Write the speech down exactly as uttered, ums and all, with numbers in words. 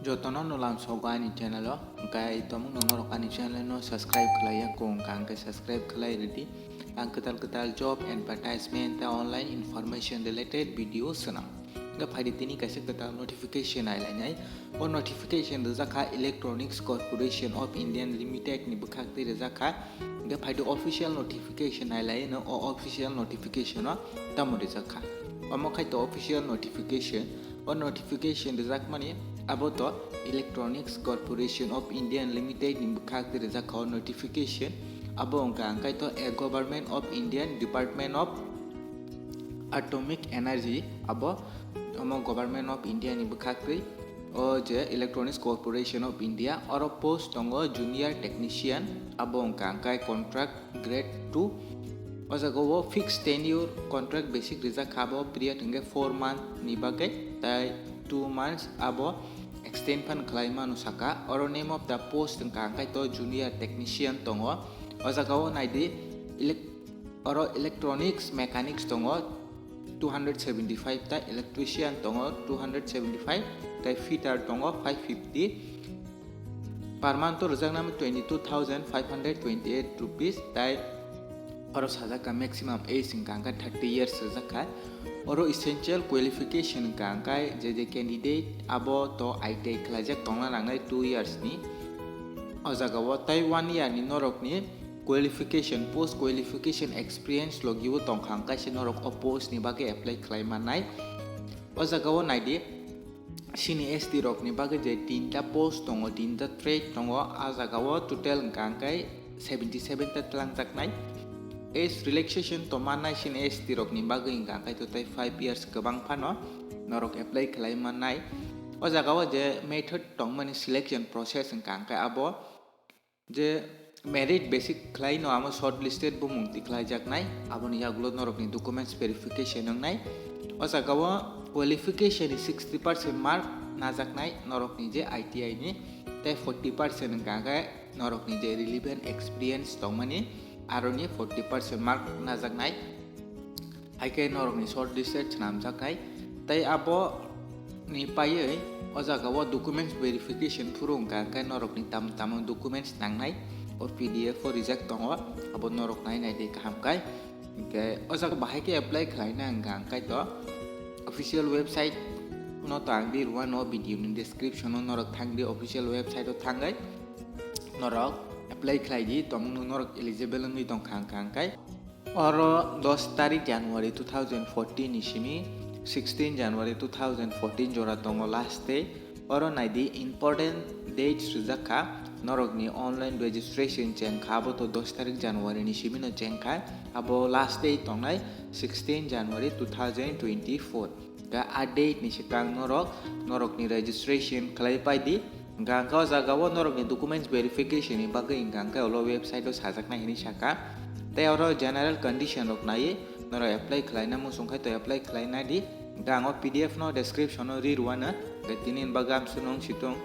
Jotono no lamsogo ani channel o, hwnkhe tomung no norok ani channel no subscribe khlai ya kung kha, hwnkhe subscribe khlai rwdi. Ang kwtal kwtal job advertisement tei online information related video swnam. Hwnkhe phaidi tini kaisa kwtal notification nai lainai. O notification rijak kha Electronics Corporation of India Limited ni bwkhak twi rijak kha. Hwnkhe phaidi official notification nai lai no, o official notification o tamo rijak kha. Omo khai to official notification. O notification rijakmani abo to Electronics Corporation of India Limited ni bwkhak twi rijak kha o notification. Abo wngkha hwnkhe to a Government of India Department of Atomic Energy, abo omo Government of India ni bwkhak twi. O je Electronics Corporation of India, oro post tongo junior technician, abo wngkha hwnkhe contract grade two. O jaga o fixed tenure contract basic rijak kha, abo period hwnkhe four month ni bagwi, tai two months abo extend phan khlai mano saka. Oro name of the post wngkha hwnkhe to junior technician tongo. O jaga o naidi elec-, oro electronics mechanics tongo, two hundred seventy five, tai electrician tongo two hundred seventy five, tai fitter tongo five fifty. Per month o rwjaknai twenty two thousand five hundred twenty eight rupees, tai oro sajak kha maximum age wngkha hwnkhe thirty years rijak kha. Oro essential qualification wngkha hwnkhe je je candidate abo to I T I khlaijak tongna nangnai two years ni. O jaga o tai one year ni norok ni qualification, post qualification experience logi o tongkha hwnkhe se norok o post ni bagwi apply khlai mannai. O jaga o naidi, C N S T rok ni bagwi je tinta post tongo, tinta trade tongo, a jaga o total wngkha hwnkhe seventy seven ta twlangjaknai. Age relaxation tongmannai C N S T rok ni bagwi wngkha hwnkhe to tai five years kwbang phano norok apply khlai mannai. O jaga o je method tongmani selection process wngkha hwnkhe abo je merit basic khlai no amo shortlisted bumung tikhlaijaknai, aboni yagulo norokni documents verification wngnai. O jaga o qualification ni sixty percent mark najaknai norokni je I T I ni, tei forty percent wngkha khe norokni je relevant experience tongmani, aroni forty percent mark najaknai. Hai khe norokni short listed swnamjaknai, tei abo ni paiwi o jaga o documents verification phuru wngkha, hwnkhe norokni tam tamo documents nangnai o P D F o rijak tongo, abo norok nai nai di kaham khai. Hwnkhe o jaga bahai khe apply khlaina wngkha, hwnkhe to official website no to ang di rwano video ni description o norok thang di, official website o thangwi norok apply khlai di, tongmung norok eligible wngwi tongkha hwnkha, hwnkhe. Oro dos tarik January two thousand fourteen ni simi sixteen January two thousand fourteen jora tongo last day. Oro naidi important dates rijak kha, norokni online registration cheng kha, abo to dos tarik January ni simi no cheng kha, abo last day tongnai sixteen January two thousand twenty-four. Ga a date ni swkang norok, norokni registration khlai pai di. Hwnkha hwnkhe o jaga o norokni documents verification ni bagwi hwnkha hwnkhe ulo website o sajaknai hinwi sakha. Tei oro general condition rok naiwi norok apply khlaina muchung khai to apply khlai nai di. Hwnkha ang o P D F no description o ri rwano. Hwnkhe tini ni bagwi amsuk nung situng.